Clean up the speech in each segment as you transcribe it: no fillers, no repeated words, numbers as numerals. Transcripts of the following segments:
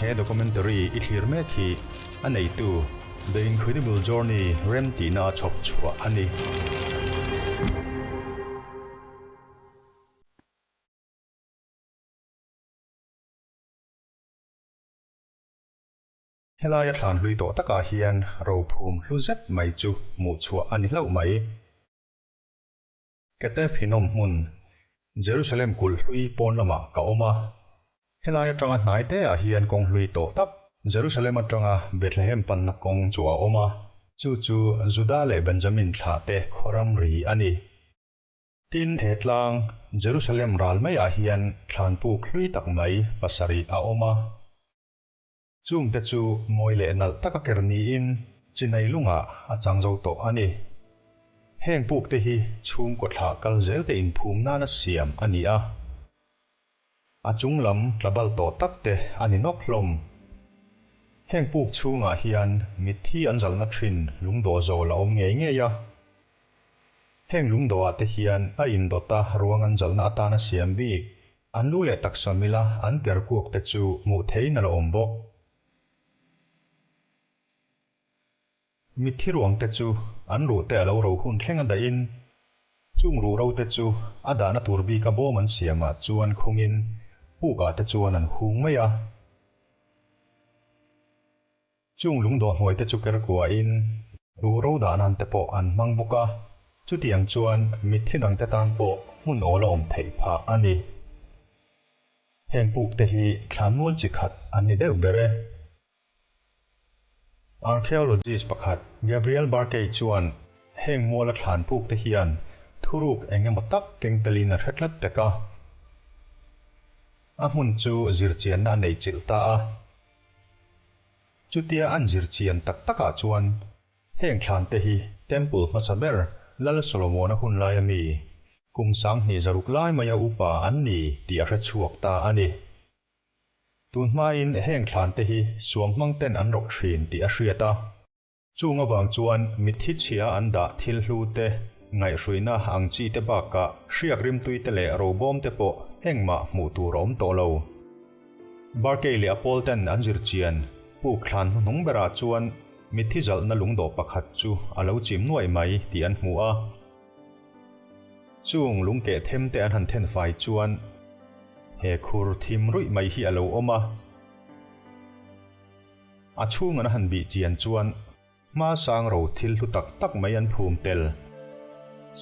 He documentary i thlir mek hi a neitu The Incredible Journey rem tihna a chhawp chhuah a ni. Helaia thlan hlui tawh takah hian rophum hlu zet mai chu hmuh chhuah a ni hlauh mai. Ketef Hinnom hmun, Jerusalem kulh hlui pawn lamah ka awm a. Helai atanga hnai te ah hian kawng hlui tawh tak, Jerusalem atanga Bethlehem panna kawng chu a awm a, chu chu Juda leh Benjamin thlah te khaw ramri a ni. Tin, he tlang, Jerusalem ral maiah hian thlan puk hlui tak mai pasarih a awm a. Chungte chu mawi leh nalh taka ker niin chinai lungah a chang zo tawh a ni. Heng pukte hi chhungkaw thlah kal zelte inphum nana siam a ni a. A chung lam tla bal tawh takte a ni nawk hlawm. Heng puk chhungah hian mitthi an zalhna thin lungdawh zawl a awm ngei ngei a. Heng lungdawhah te hian a indawta ruang an zalhna atana siam bik An lu leh taksa mila an ker kuak te chu hmuh theihin a la awm bawk. Mitthi ruang te chu an ruh te a lo ro hun thleng a dahin, chung ruh ro te chu a dahna tur bika bawm an siamah chuan khungin pukah te chuan an hung mai a. Chung lungdawh hnuai te chu ker kuahin ruh ro dah nan te pawh an hmang bawk a, chutiang chuan mitthi dang te tan pawh hmun awl a awm theih phah a ni. Heng puk te hi thlanmual chi khat an ni deuh ber e. Archaeologist pakhat Gabriel Barkay chuan heng muala thlan puk te hian thuruk eng emaw tak keng telin a hre tlat pek a. A hmun chu zirchianna a nei chilh ta a. Chutia an zir chian tak takah chuan heng thlan te hi Temple hmasa ber Lal Solomona hun laia mi kum 2000 zaruk lai maia upa an ni tih a hre chhuak ta a ni. Tun hmain heng thlan te hi suam hmang ten an rawk thin tih a hriat a. Chung avang chuan mitthi chhia an dah thil hlu te, ngaihhruihna ang chi te bakah hriak rimtui te leh robawm te pawh engmah hmuh tur a awm tawh lo. Barkey leh a pawl ten an zir chian puk thlan hnuhnung berah chuan mitthi zalhna lungdawh pakhat chu a lo chim nuaih mai tih an hmu a. Chung lungkeh them te an han then fai chuan he khur thim ruih mai hi a lo awm a. A chhung an han bih chian chuan hma sang ro thil hlu tak tak mai an phum tel.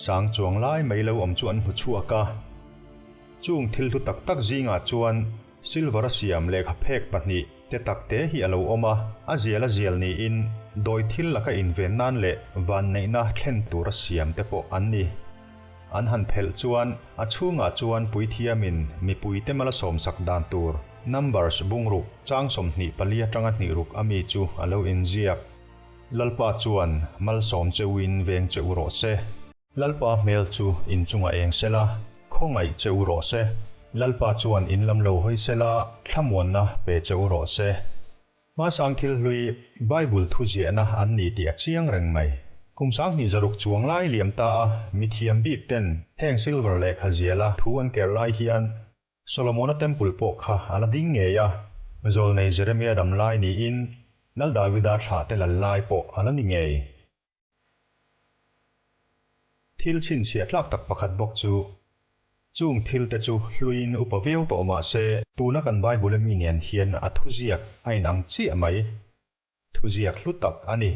Sang chuang lai mai lo awm chu an hmu chhuak a. Chung thil hlu tak tak zingah chuan silver a siam lehkha phek pahnih te tak te hi a lo awm a, a zial a zial niin dawi thil laka inven nan leh vanneihna thlen tura siam te pawh an ni. An han phelh chuan a chhungah chuan puithiamin mipuite mala sawmsak dan tur Numbers bungruk chang 24 atanga hnih ruk a mi chu a lo inziak. Lalpa chuan malsawm cheuin veng che u rawh se. Lalpa hmel chu in chungah eng sela, khawngaih che u rawh se. Lalpa chuan in lam lo hawi sela, thlamuanna pe che u rawh se. Hmasang thil hlui Bible thu ziahna an ni tih a chiang reng mai. Kum 2000 zaruk chuang lai liam ta a, mithiam bik ten heng silver lehkha ziala thu an ker lai hian Solomona Temple pawh kha a la ding ngei a, zawlnei Jeremia dam lai niin Lal Davida thlah te lal lai pawh a la ni ngei. Thil chhinchhiah tlak tak pakhat bawk chu, chung thil te chu hluiin upa viau tawh mah se, tuna kan Bible ami nen hian a thuziak a inang chiah mai. Thuziak hlu tak a ni.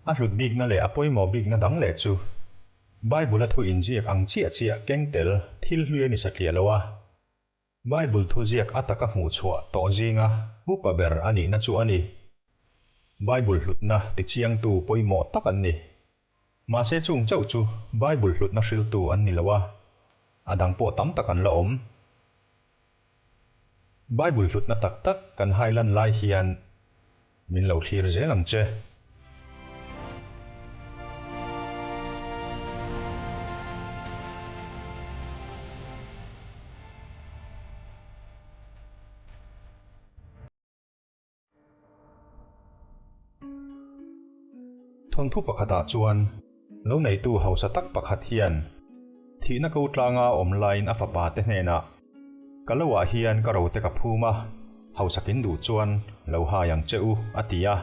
A hlut bikna leh a pawimawh bikna dang leh chu Bible-a thu inziak ang chiah chiah keng tel thil hlui a ni satliah lo a. Bible thuziak a taka hmuh chhuah tawh zinga upa ber a nihna chu a ni. Bible hlutna tichiangtu pawimawh tak an ni. Mahse chung chauh chu Bible hlutna hriltu an ni lo a, a dang pawh tam tak an la awm. Bible hlutna tak tak kan hailan lai hian min lo thlir zel ang che. Thawnthu pakhatah chuan lo neitu hausa tak pakhat hian thihna ko tlanga awm laiin a fapa te hnenah, Ka loah hian ka rote ka phum a. Hausak in duh chuan lo hai ang che u, a ti a.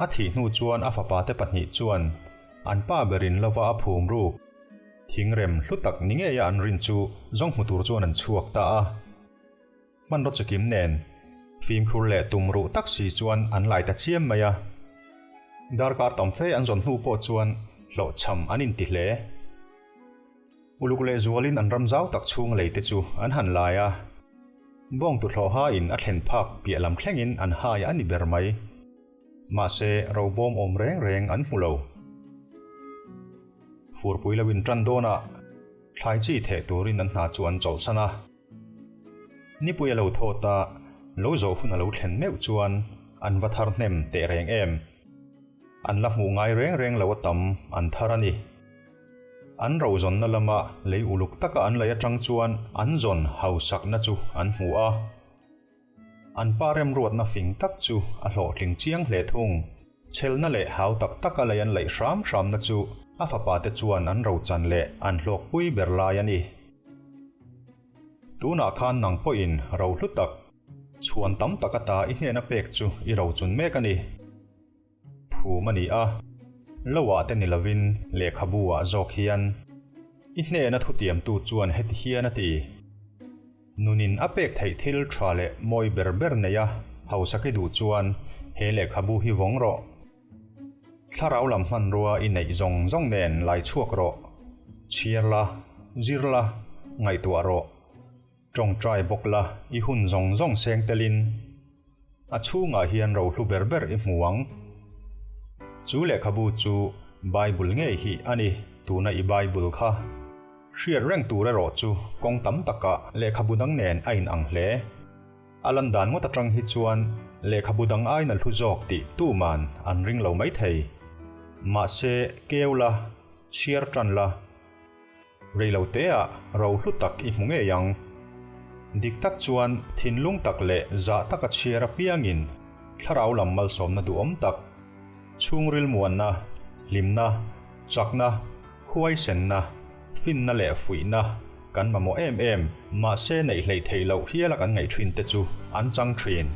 A thih hnu chuan a fapate pahnih chuan an pa berin lova a phum ruk thingrem hlu tak ni ngeia an rin chu zawng hmu tur chuan an chhuak ta a. Hmanraw chikim nen fimkhur leh tum ruh tak si chuan an lai ta chiam mai a. Darkar tam fe an zawn hnu pawh chuan hlawhchham an inti hle. Uluk leh zualin an ram zau tak chhung lei te chu an han lai a. Bawng tuthlawh in a thlen phak piah lam thlengin an hai a ni ber mai. Mahse, robawm awm reng reng an hmu lo. Furpui lo in tan dawnah thlai chi theh turin an hna chu an chawlhsan a. Nipui a lo thawt a, lo zawh hun a lo thlen meuh chuan an va thar hnem teh reng em. An la hmuh ngai reng reng lo a tam an thar a ni. An rozawnna lama lei uluk taka an lei atang chuan an zawn hausakna chu an hmu a. An pa remruatna fing tak chu a hlawhtling chiang hle thung. Chhelna leh hau tak taka lei an laih hram hramna chu a fapate chuan an rochan leh an hlawkpui ber lai a ni. Tunah khan nang pawhin rohlu tak, chhuan tam tak ata i hnena pek chu i rochun mek a ni. Phum a ni a, loah te ni lovin lehkhabu ah zawk hian i hnena thutiamtu chuan heti hian a ti. Nunin a pek theih thil tha leh mawi ber ber nei a hausak i duh chuan he lehkhabu hi vawng rawh. Thlarau lam hmanrua i neih zawng zawng nen lai chhuak rawh. Chhiar la, zir la, ngaihtuah rawh. Tawngtai bawk la, i hun zawng zawng seng telin a chhungah hian rohlu ber ber i hmu ang. Chu lehkhabu chu Bible ngei hi a ni, tuna i Bible kha. Hriat reng tur erawh chu kawng tam takah lehkhabu dang nen a inang hle. A lan dan ngawt atang hi chuan lehkhabu dang aiin a hlu zawk tih tuman an ring lo maithei. Mahse, keu la, chhiar tan la. Rei lo teah ro hlu tak i hmu ngei ang. Dik tak chuan thinlung tak leh zah taka chhiar apiangin thlarau lam malsawmna duhawm tak, chhungril muanna, hlimna, chakna, huaisenna, finna leh fuihna kan mamawh em em, mahse neih hleih theih loh hiala kan ngaih thin te chu an chang thin.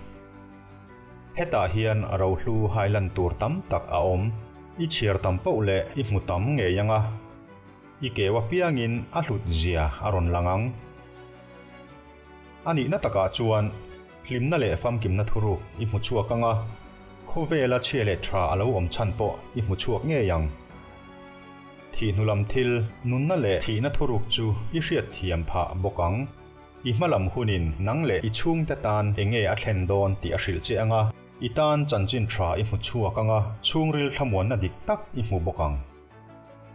Hetah hian rohlu hailan tur tam tak a awm. I chhiar tam poh leh i hmu tam ngei ang a. I keu apiangin a hlut zia a rawn lang ang. A nihna takah chuan hlimna leh famkimna thuruk i hmu chhuak ang a, khawvela chhia leh tha a lo awm chhan pawh i hmu chhuak ngei ang. Thihnu lam thil, nunna leh thihna thuruk chu i hriatthiam phah bawk ang. I hmalam hunin nang leh i chhungte tan enge a thlen dawn tih a hrilh che ang a, i tan chanchin tha i hmu chhuak ang a, chhungril thlamuanna dik tak i hmu bawk ang.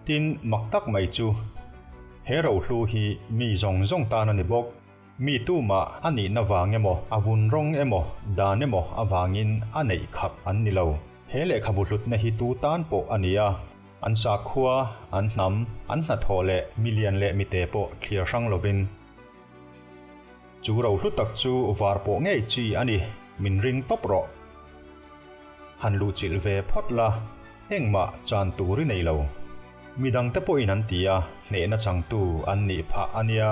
Tin, mak tak mai chu, he rohlu hi mi zawng zawng tan a ni bawk. Mi tumah a nihna vang emaw, a vun rawng emaw, dan emaw avangin a neih khap an ni lo. He lehkhabu hlutna hi tu tan pawh a ni a, an sakhua, an hnam, an hnathawh leh milian leh mite pawh thlir hrang lovin. Chu rohlu tak chu var pawh ngei chi a ni, min ring tawp rawh. Han luhchilh ve phawt la, engmah chan tur i nei lo. Midangte pawhin an ti a, hnehna changtu an nih phah a nia.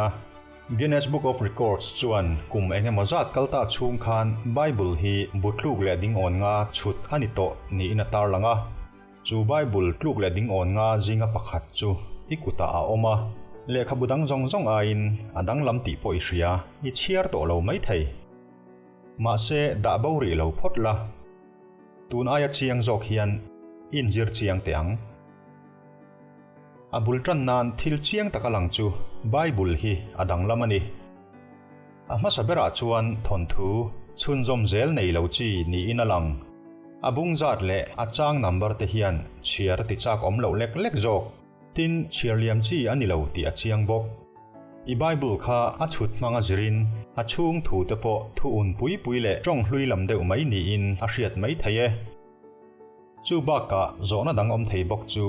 Guinness Book of Records chuan kum eng emaw zat kal ta chhung khan Bible hi bu tluk leh ding awn nga chhut a ni tawh niin a tarlang a. Chu Bible tluk leh ding awn nga zinga pakhat chu i kutah a awm a, lehkhabu dang zawng zawng aiin a danglam tih pawh i hria, i chhiar tawh lo maithei. Mahse, dah bo rih lo phawt la. Tun aia chiang zawk hian i inzir chiang teh ang. A bul tan nan thil chiang taka lang chu Bible hi a danglam a ni. A hmasa berah chuan thawnthu chhunzawm zel nei lo chi niin a lang. A bung zat leh a chang number te hian chhiar ti chak awm loh lek lek zawk. Tin, chhiar liam chi a ni lo tih a chiang bawk. I Bible kha a chhut hmanga zirin a chhung thu te pawh thu un pui pui leh tawng hlui lam deuh mai niin a hriat mai thei e. Chu bakah zawhna dang awm thei bawk chu,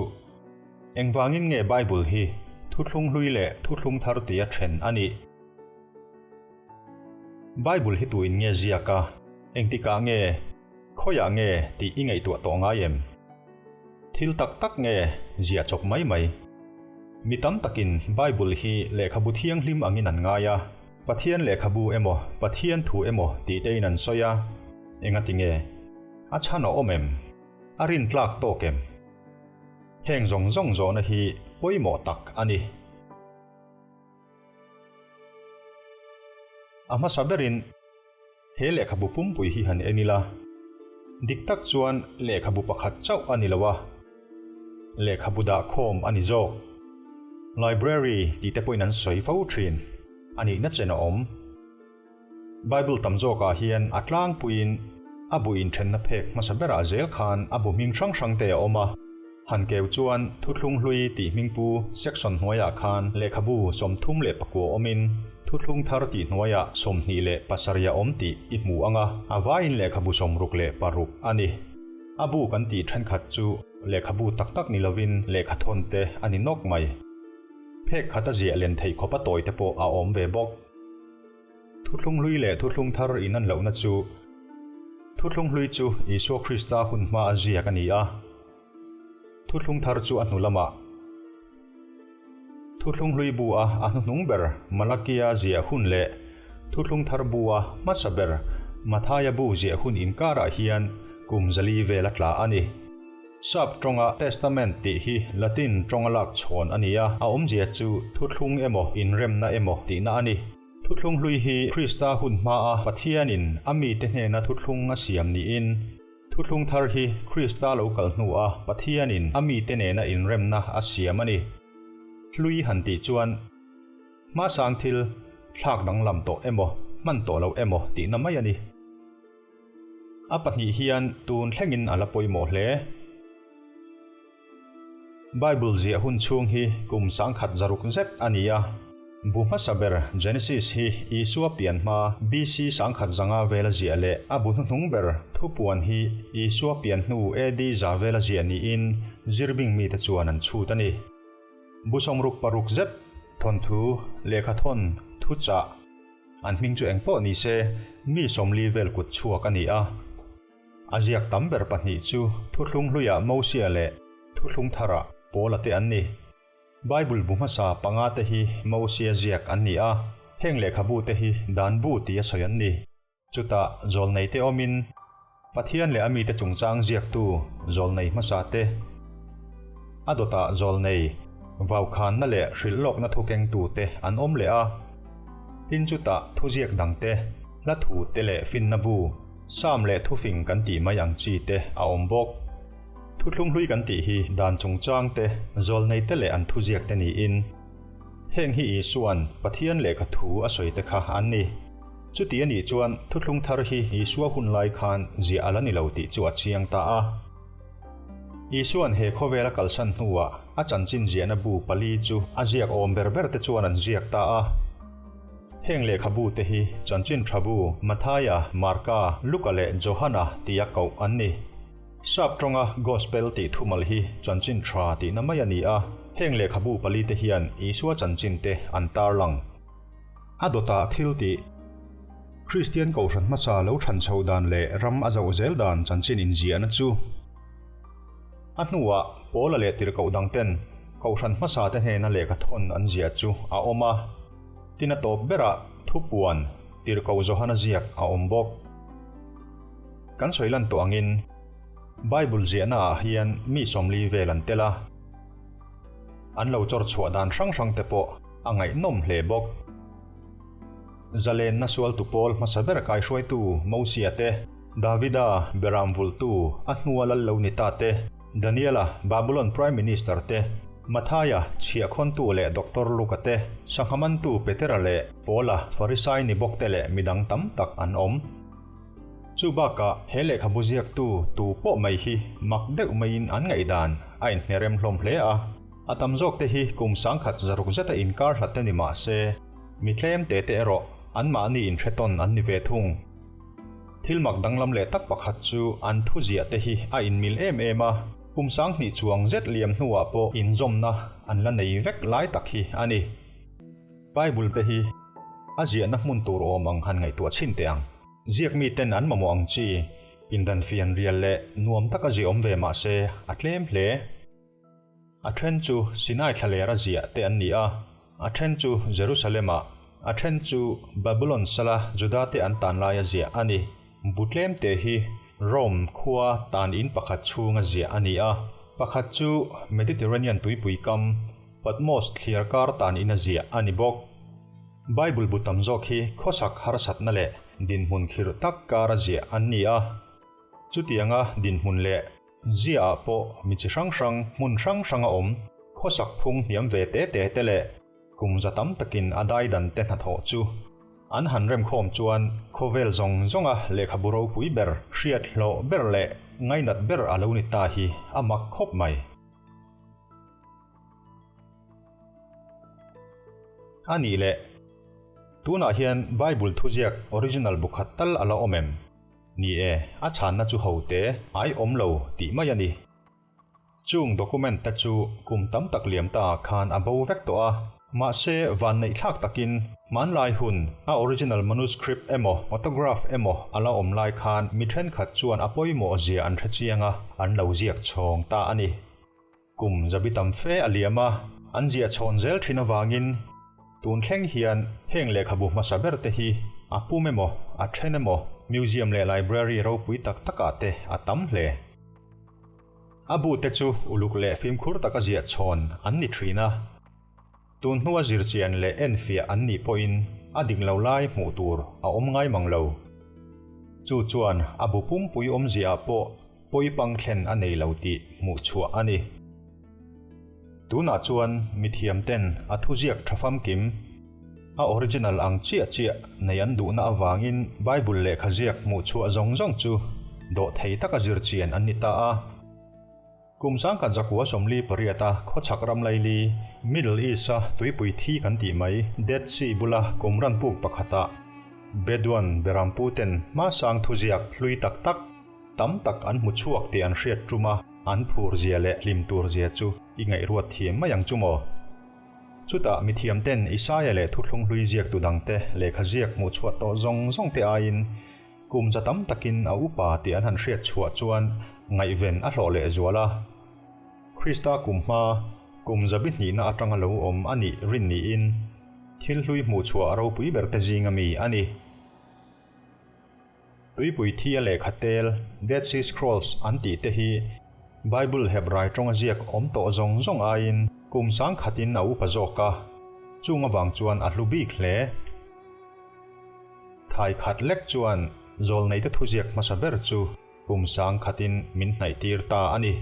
Engvangin nge Bible hi thuthlung hlui leh thuthlung thar tia then a nih? Bible hi tuin nge ziak a, engtikah nge, khawiah nge tih i ngaihtuah tawh ngai em? Thil tak tak nge ziah chawp mai mai? Mi tam takin Bible hi lehkhabu thianghlim angin an ngai a. Pathian lehkhabu emaw, Pathian thu emaw tih tein an sawi a, engati nge? A chhan a awm em? A rintlak tawk em? Heng zawng zawng zawhna hi pawimawh tak a ni. A hmasa berin he lehkhabu pumpui hi han en ila, dik tak chuan lehkhabu pakhat chauh a ni lo a, lehkhabu dah khawm a ni zawk. Library tih te pawhin an sawi fo thin, a nihna chen a awm. Bible tam zawkah hian a tlangpuiin a bu inthenna phek hmasa berah zel khan a bu hming hrang hrang te a awm a. Han keu chuan Thuthlung Hlui tih hmingpu section hnuaiah khan lehkhabu 39 awmin Thuthlung Thar tih hnuaiah 27 a awm tih i hmu ang a, a vaiin lehkhabu 66 a ni. A bu kan tih thenkhat chu lehkhabu tak tak ni lovin lehkhathawn te a ni nawk mai. Phek khat a ziah len theih khawpa tawi te pawh a awm ve bawk. Thuthlung Hlui leh Thuthlung Thar inan lohna chu Thuthlung Hlui chu Isua Krista hun hma a ziak a ni a, Thuthlung Thar chu a hnu lamah Thuthlung Hlui bu a a hnuhnung ber Malakia ziah hun leh Thuthlung Thar bu a hmasa ber Mathaia bu ziah hun inkarah hian kum 400 vel a tla a ni. Sap tawnga Testament tih hi Latin tawnga lak chhawn a ni a, a awmzia chu thuthlung emaw, inremna emaw tihna a ni. Thuthlung hlui hi Krista hun hmaa Pathianin a mite hnena thuthlung a siam niin, thuthlung thar hi Krista lo kal hnua Pathianin a mite nena inremna a siam a ni. Hlui han tih chuan hmasang thil thlak danglam tawh emaw, hman tawh loh emaw tihna mai a ni. A pahnih hian tun thlengin a la pawimawh hle. Bible ziah hun chhung hi kum 1600 zet a ni a. Bu hmasa ber Genesis hi Isua pian hma BC 1100 vela ziah leh a bu hnuhnung ber Thupuan hi Isua pian hnu AD 100 vela ziah niin zirbing mite chuan an chhut a ni. Bu 66 zet thawnthu, lehkhathawn, thuchah, An hming chu eng pawh ni se, mi 40 vel kut chhuak a ni a. A ziak tam ber pahnih chu Thuthlung Hluiah Mosia leh Thuthlung Tharah Paula te an ni. Bible bu hmasa panga te hi Mosia ziak an ni a, heng lehkhabu te hi Dan bu tia sawi an ni. Chutah zawlnei te awmin Pathian leh a mite chungchang ziaktu zawlnei hmasa te, a dawtah zawlnei vaukhanna leh hrilhlawkna thukengtu te an awm leh a. Tin chutah thuziak dang te, hla thu te leh finna bu, Sam leh thufing kan tih mai ang chi te a awm bawk. Thuthlung hlui kan tih hi dan chungchang te, zawlnei te leh an thuziak te niin, heng hi Isua'n Pathian lehkha thu a sawi te kha an ni. Chuti a nih chuan thuthlung thar hi Isua hun lai khan ziah a la ni lo tih chu a chiang ta a. Isua'n he khawvel a kalsan hnuah a chanchin ziahna bu pali chu a ziak awm ber ber te chuan an ziak ta a. Heng lehkhabu te hi chanchin tha bu Mathaia, Marka, Luka leh Johana tia koh an ni. Sap tawnga Gospel tih thumal hi chanchin tha tihna mai a ni a, heng lehkhabu pali te hian Isua chanchin te an tarlang. A dawtah thil tih. Kristian Kohhran hmasa lo than chho dan leh ram a zoh zel dan chanchin inziahna chu. A hnuah Paula leh tirhkoh dangten Kohhran hmasa te hnena lehkhathawn an ziah chu a awm a. Tin a tawp berah Thupuan, Tirhkoh Johana ziak a awm bawk. Kan sawi lan tawh angin Bible ziahnaah hian mi 40 vel an tel a. An lo chawr chhuah dan hrang hrang te pawh a ngaihnawm hle bawk. Zalenna sualtu pawl hmasa ber kaihruaitu Mosia te, Davida, Beram vulhtu, a hnua lal lo ni ta te, Daniela, Babulon Prime Minister te, Mathaia, chhiahkhawntu leh Doctor Luka te, sanghamantu Petera leh Paula, Farisai ni bawk te leh midang tam tak an awm. Chu bakah he lehkhabu ziaktu tu pawh mai hi mak deuh maiin an ngaihdan a inhnerem hlawm hle a. A tam zawk te hi kum 1600 zeta inkar hlat te ni mah se, mi tlem te te erawh anmahni inhretawn an ni ve thung. Thil mak danglam leh tak pakhat chu an thuziah te hi a inmil em em a, kum 2000 chuang zet liam hnuah pawh inzawmna an la nei vek lai tak hi a ni. Bible te hi a ziahna hmun tur awm ang han ngaihtuah chhin teh ang. Ziak miten an mamawh ang chi, pindan fian rial leh nuam taka ziah awm ve mah se a tlem hle. A then chu Sinai thlalera ziah te an ni a, a then chu Jerusalem-ah. A then chu Babulon sala Judate an tan laia ziah a ni. Bu tlem te hi Rome khua tan in pakhat chhunga ziah a ni a, pakhat chu Mediterranean tuipui kam Patmos thliar kar tan ina ziah a ni bawk. Bible bu tam zawk hi khawsak harsatna leh dinhmun khirh tak kara ziah an ni a. Chutianga dinhmun leh ziahah pawh mi chi hrang hrang, hmun hrang hranga awm, khawsak phung hniam ve te te te leh kum za tam takin a daidan te hnathawh chu an han remkhawm chuan khawvel zawng zawnga lehkhabu ropui ber, hriat hlawh ber leh ngainat ber a lo ni ta hi a mak khawp mai. A nih leh, tunah hian Bible thuziak original bu khat tal a la awm em? Ni e, a chhanna chu ho te ai awm lo tih mai a ni. Chung document te chu kum tam tak liam ta khan a bo vek tawh a, mahse vanneih thlak takin hmanlai hun a original manuscript emaw autograph emaw a la awm lai khan mi thenkhat chuan a pawimawh zia an hre chiang a, an lo ziak chhawng ta a ni. Kum zabi tam fe a liam a, an ziah chhawn zel thin avangin tun thleng hian heng lehkhabu hmasa ber te hi a pum emaw, a then emaw museum leh library ropui tak takah te a tam hle. A bu te chu uluk leh fimkhur taka ziah chhawn an ni thin a, tun hnua zirchian leh enfiah an nih pawhin a dik lo lai hmuh tur a awm ngai mang lo. Chu chuan a bu pumpui awmziaah pawh Pawipang thlen a nei lo tih hmuh chhuah a ni. Tunah chuan mithiam ten a thuziak tha famkim, a original ang chiah chiah nei an duhna avangin Bible lehkha ziak hmuh chhuah zawng zawng chu dawhthei taka zir chian an ni ta a. Kum 1948 a khawchhak ram laili, Middle East-a tuipui thi kan tih mai Dead Sea bula Qumran puk pakhatah Bedouin berampu ten hmasang thuziak hlui tak tak, Tam tak an hmu chhuak tih an hriat tum a, an phur zia leh hlim tur zia chu i ngaihruat thiam mai ang chu maw? Chutah mithiam ten Isaia leh thuthlung hlui ziaktu dangte lehkha ziak hmuh chhuah tawh zawng zawng te aiin kum za tam takin a upa tih an han hriat chhuah chuan ngaihven a hlawh leh zual a. Krista kum hma kum zabi hnihna atanga lo awm a nih rin niin thil hlui hmuh chhuah ropui berte zinga mi a ni. Tuipui thi a lehkha tel, Dead Sea Scrolls, an tih te hi Bible Hebrai tawnga ziak awm tawh zawng zawng aiin kum sangkhatin a upa zawk a, chung avang chuan a hlu bik hle. Thai khat lek chuan zawlneite thuziak hmasa ber chu kum sangkhatin min hnaihtir ta a ni.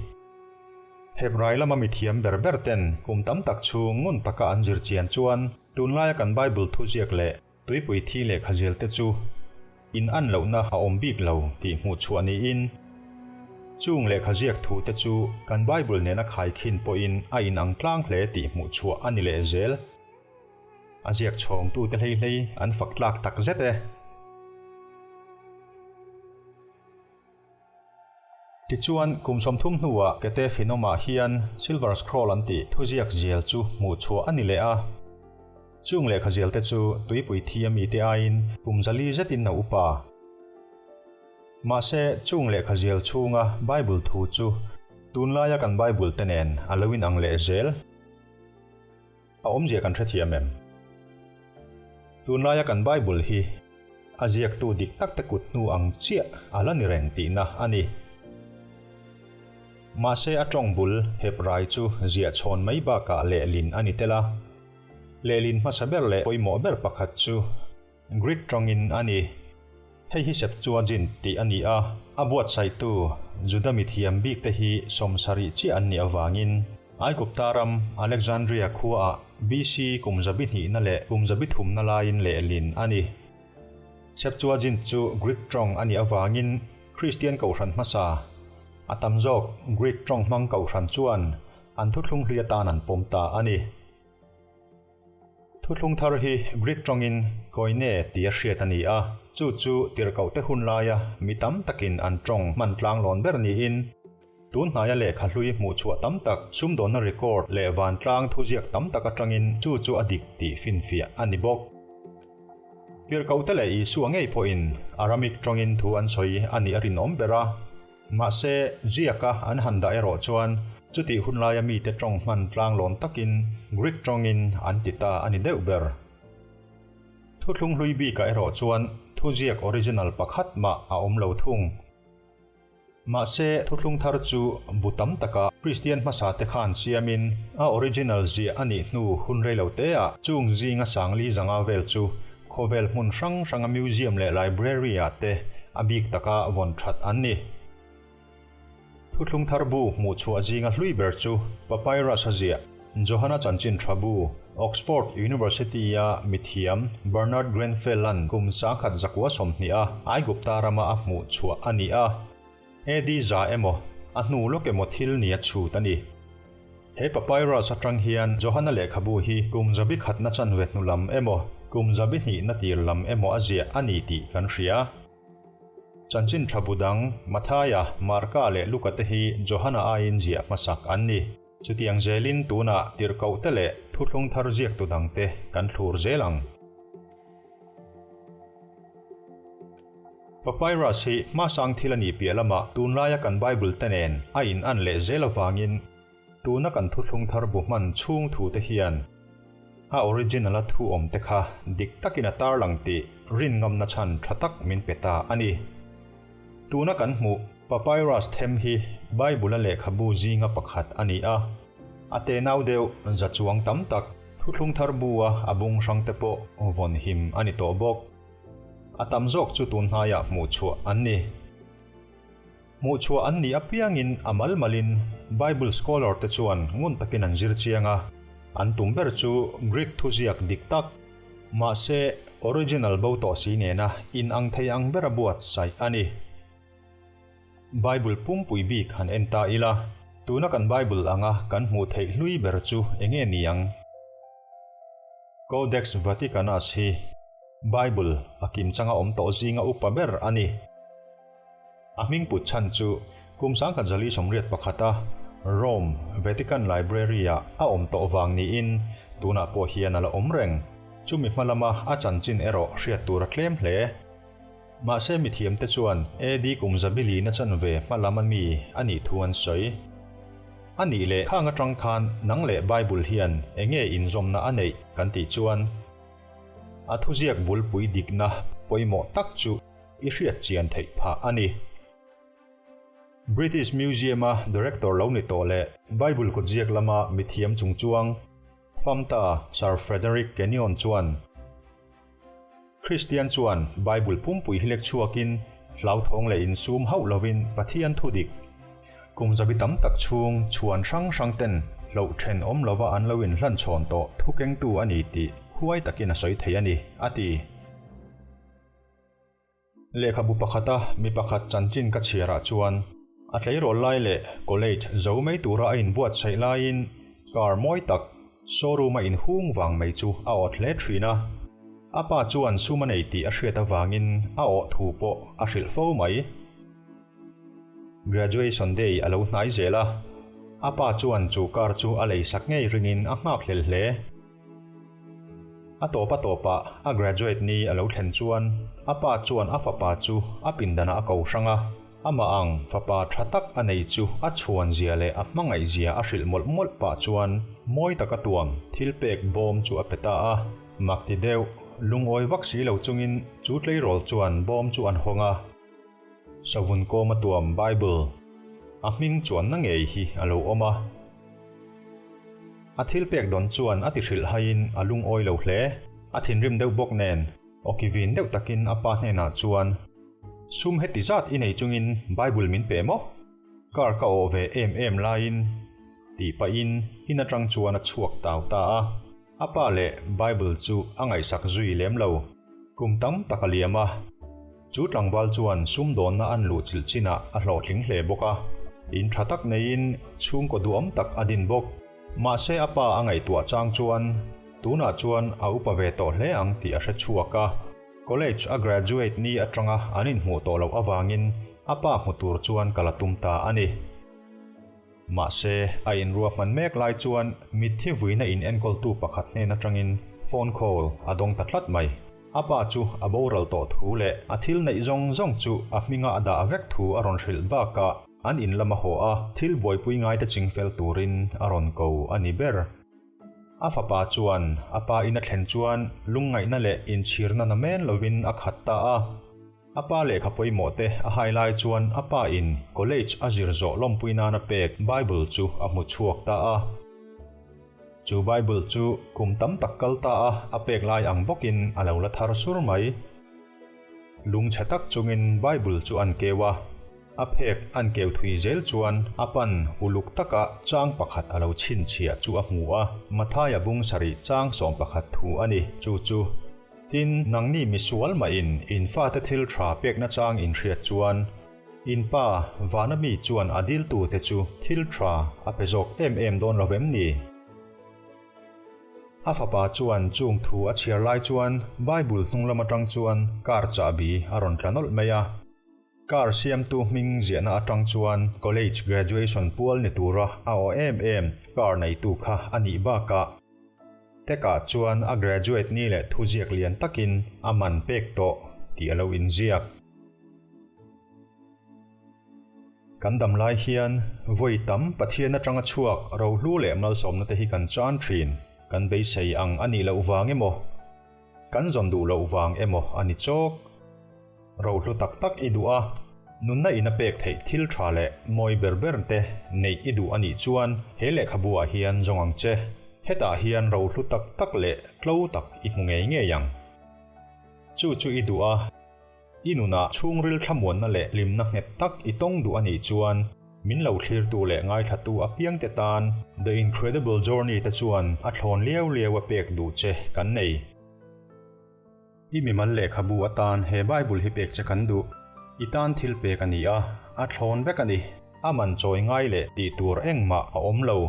Hebrai lama mithiam ber ber ten kum tam tak chhung ngun taka an zir chian chuan tunlaia kan Bible thuziak leh Tuipui thi lehkha zel te chu in an lohna a awm bik lo tih hmuh chhuah niin, chung lehkha ziak thu te chu kan Bible nena khaikhin pawhin a inang tlang hle tih hmuh chhuah a ni leh zel. A ziak chhawngtute hlei hlei an fak tlak tak zet e. Tichuan, kum 30 hnuah Ketef Hinnom-ah hian Silver Scroll an tih thuziak zial chu hmuh chhuah a ni leh a. Chung lehkha zialte chu tuipui thi a mite aiin kum 400 zetin a upa. Mahse, chung lehkha zial chhunga Bible thu chu tunlaia kan Bible te nen a lo inang leh zel. A awmzia kan hrethiam em? Tunlaia kan Bible hi a ziaktu dik tak te kut hnu ang chiah a la ni reng tihna a ni. Mahse a tawng bul Hebrai chu ziah chhawn mai bakah lehlin a ni tel a. Lehlin hmasa ber leh pawimawh ber pakhat chu Greek tawngin a ni. Hei hi Septuagint tih a ni a, a buatsaihtu Juda mithiam bikte hi 70 chiah an nih avangin Aigupta ram Alexandria khuaah BC kum 200na leh kum 300na laiin lehlin a ni. Septuagint chu Greek tawng a nih avangin Kristian kohhran hmasa a tam zawk Greek tawng hmang kohhran chuan an thuthlung hlui atan an pawm ta a ni. Thuthlung thar hi Greek tawngin Koine tia hriat a ni a, chu chu tirhkohte hun laia mi tam takin an tawng hman tlanglawn ber niin, tun hnaia lehkha hlui hmuh chhuah tam tak, sumdawnna record leh vantlang thuziak tam tak atangin chu chu a dik tih finfiah a ni bawk. Tirhkohte leh Isua ngei pawhin Aramik tawngin thu an sawi a nih a rinawm ber a. Mahse, ziaka an han dah erawh chuan chutih hun laia mite tawng hman tlanglawn takin Greek tawngin an ti ta a ni deuh ber. Thuthlung hlui bikah erawh chuan thuziak original pakhat mah a awm lo thung. Mahse, thuthlung thar chu bu tam taka Kristian hmasate khan siamin a original ziah a nih hnu hun rei lo teah chung zinga sangli zanga vel chu khawvel hmun hrang hranga museum leh library-ah te a bik taka vawn that an ni. Thuthlung thar bu hmuh chhuah zinga hlui ber chu papyrus a ziah Johana chanchin tha bu, Oxford University-a mithiam Bernard Grenfell-a'n kum 1920 a Aigupta rama a hmuh chhuah a ni a. AD za emaw, a hnu lawk emaw thil nia chhut a ni. He papyrus atang hian Johana lehkhabu hi kum zabi khatna chanve hnu lam emaw, kum zabi hnihna tir lam emaw a ziah a ni tih kan hria. Chanchin tha bu dang, Mathaia, Marka leh Luka te hi Johana aiin ziah hmasak an ni. Chutiang zelin tunah tirhkohte leh thuthlung thar ziaktu dangte kan thlur zel ang. Papyrus hi hmasang thil a nih piah lamah tunlaia kan Bible te nen a in an leh zel avangin tuna kan thuthlung thar bu hman chhung thute hian a original a thu awm te kha dik takin a tarlang tih rinngamna chhan tha tak min pe ta a ni. Tuna kan hmuh Papyrus them hi Bible-a lehkhabu zinga pakhat a ni a. A tenau deuh za chuang tam tak thuthlung thar bu-a a bung hrang te pawh vawn him a ni tawh bawk. A tam zawk chu tun hnaiah hmuh chhuah an ni. Hmuh chhuah an nih apiangin a mal malin Bible scholar te chuan ngun takin an zir chiang a, an tum ber chu Greek thuziak dik tak, Mahse, original bo tawh si nena in ang thei ang bera buatsaih a ni. Bible pumpui bik han en ta ila, tuna kan Bible anga kan hmuh theih hlui ber chu enge ni ang? Codex Vaticanus hi Bible a kimchanga awm tawh zinga upa ber a ni. A hming put chhan chu kum 1981 a Rome Vatican Library-ah a awm tawh vang niin tunah pawh hian a la awm reng. Chumi hma lama a chanchin erawh hriat tur a tlem hle. Mahse mithiamte chuan AD kum zabilina chanve hma lam a mi a nih thu an sawi. A nih leh khang atang khan nang leh Bible hian enge inzawmna a neih kan tih chuan a thuziak bulpui dikna pawimawh tak chu i hriat chian theih phah a ni. British Museum-a director lo ni tawh leh Bible kutziak lama mithiam chungchuang Famta Sir Frederick Kenyon chuan, Kristian chuan Bible pumpui hi lek chhuakin hlauthawng leh insum hauh lovin Pathian thu dik, kum zabi tam tak chhung chhuan hrang hrang ten hloh then awm lova an lo inhlanchhawn tawh thu kengtu a ni tih huai takin a sawi thei a ni, a ti. Lehkhabu pakhata mi pakhat chanchin ka chhiarah chuan a tleirawl lai leh college zo mai tura a inbuatsaih laiin car mawi tak showroom a inhung vang mai chu a awt hle thin a. A pa chuan sum a nei tih a hriat avangin a awh thu pawh a hrilh fo mai. Graduation day a lo hnai zel a, a pa chuan chu car chu a leisak ngei ringin a nghakhlel hle. A tawp a tawpah a graduate ni a lo thlen chuan a pa chuan a fapa chu a pindanah a ko hrang a, amah ang fapa tha tak a nei chu a chhuan zia leh a hmangaih zia a hrilh mawlh mawlh pah chuan mawi taka tuam thil pek bawm chu a pe ta a. Mak ti deuh, lungawi vak si lo chungin chu tleirawl chuan bawm chu an hawng a. Savun kawma tuam Bible a hming chuanna ngei hi a lo awm a. A thil pek dawn chuan a ti hrilh haiin a lungawi lo hle. A thinrim deuh bawk nen awki vin deuh takin a pa hnenah chuan, Sum heti zat i nei chungin Bible min pe maw? Car ka awh ve em em laiin tih pahin in atang chuan a chhuak tau ta a. A pa leh Bible chu a ngaihsak zui lem lo. Kum tam tak a liam a. Chu tlangval chuan sumdawnna an luh chilh chinah a hlawhtling hle bawk a. In tha tak neiin chhungkaw duhawm tak a din bawk. Mahse a pa a ngaihtuah chang chuan tunah chuan a upa ve tawh hle ang tih a hre chhuak a. College a graduate ni atanga an inhmuh tawh loh avangin a pa hmu tur chuan kal a tum ta a ni. Mahse, a inruahman mek lai chuan mitthi vuina in enkawltu pakhat hnen atangin phone call a dawng ta tlat mai. A pa chu a boral tawh thu leh a thil neih zawng zawng chu a hminga a dah vek thu a rawn hrilh bakah an in lam a haw a, thil buaipui ngaite chingfel turin a rawn ko a ni ber. A fapa chuan a pa in a thlen chuan lungngaihna leh inchhirna namen lovin a khat ta a. A pa lehkha pawimawh te a hai lai chuan a pa in college a zir zawh lawmpui nana pek Bible chu a hmu chhuak ta a. Chu Bible chu kum tam tak kal ta a a pek lai ang bawkin a lo la thar sur mai. Lungchhe tak chungin Bible chu an keu a. A phek an keu thui zel chuan a pan uluk taka chang pakhat a lo chhinchhiah chu a hmu a, Mathaia bung sarih chang 11 thu a ni. Chu chu, Tin, nangni misual mahin in fate thil tha pekna chang in hriat chuan, in pa vana mi chuan a diltute chu thil tha a pe zawk em em dawn lo vem ni? A fapa chuan chung thu a chhiar lai chuan Bible hnung lam atang chuan car chahbi a rawn tla nawlh mai a. Car siamtu hming ziahna atang chuan college graduation pual ni tura a aw em em car neitu kha a nih bakah Tech-ah chuan a graduate ni leh thuziak lian takin a man pek tawh tih a lo inziak. Kan dam lai hian vawi tam Pathian atanga chhuak rohlu leh malsawmna te hi kan chan thin, kan beisei ang a nih loh vang emaw, kan zawn duh loh vang emaw a ni chawk. Rohlu tak tak i duh a, nunna in a pek theih thil tha leh mawi ber ber te neih i duh a nih chuan he lehkhabu ah hian zawng ang che. Hetah hian rohlu tak tak leh tlo tak i hmu ngei ngei ang. Chu chu i duh a, i nunah chhungril thlamuanna leh hlimna nghet tak i tawng duh a nih chuan min lo thlirtu leh ngaithlatu apiangte tan The Incredible Journey te chuan a thlawn liau liau a pek duh che kan nei. I mimal lehkhabu atan he Bible hi pek che kan duh. I tan thil pek a ni a, a thlawn vek a ni. A man chawi ngai leh tih tur engmah a awm lo.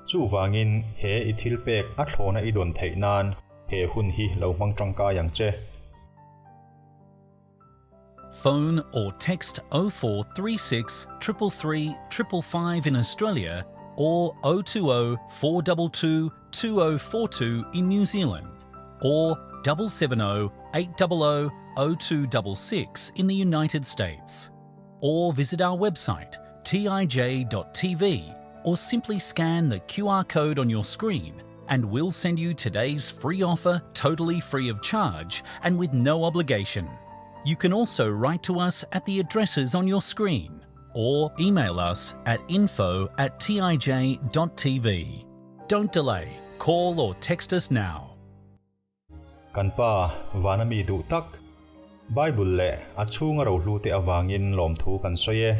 Chuvangin he i thil pek a thlawna i dawn theih nan he hun hi lo hmang tangkai ang che. Phone or text 0436 333 555 in Australia or 020 422 2042 in New Zealand or 770 800 0266 in the United States. Or visit our website tij.tv or simply scan the QR code on your screen and we'll send you today's free offer totally free of charge and with no obligation. You can also write to us at the addresses on your screen or email us at info at tij.tv. Don't delay, call or text us now. Kan Pa, vana mi duh tak, Bible leh a chhunga rohlu te avangin lawmthu kan sawi e.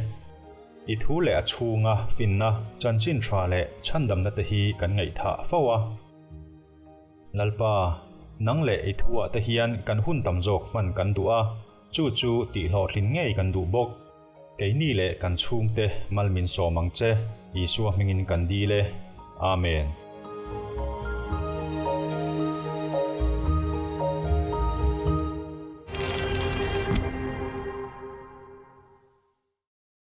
I thu leh a chhunga finna, chanchin tha leh chhandamna te hi kan ngaihthah fo a. Lalpa, nang leh i thuah te hian kan hun tam zawk hman kan duh a, chu chu tihhlawhtlin ngei kan duh bawk. Keini leh kan chhungte mal min sawm ang che, Isua hmingin kan dil e. Amen.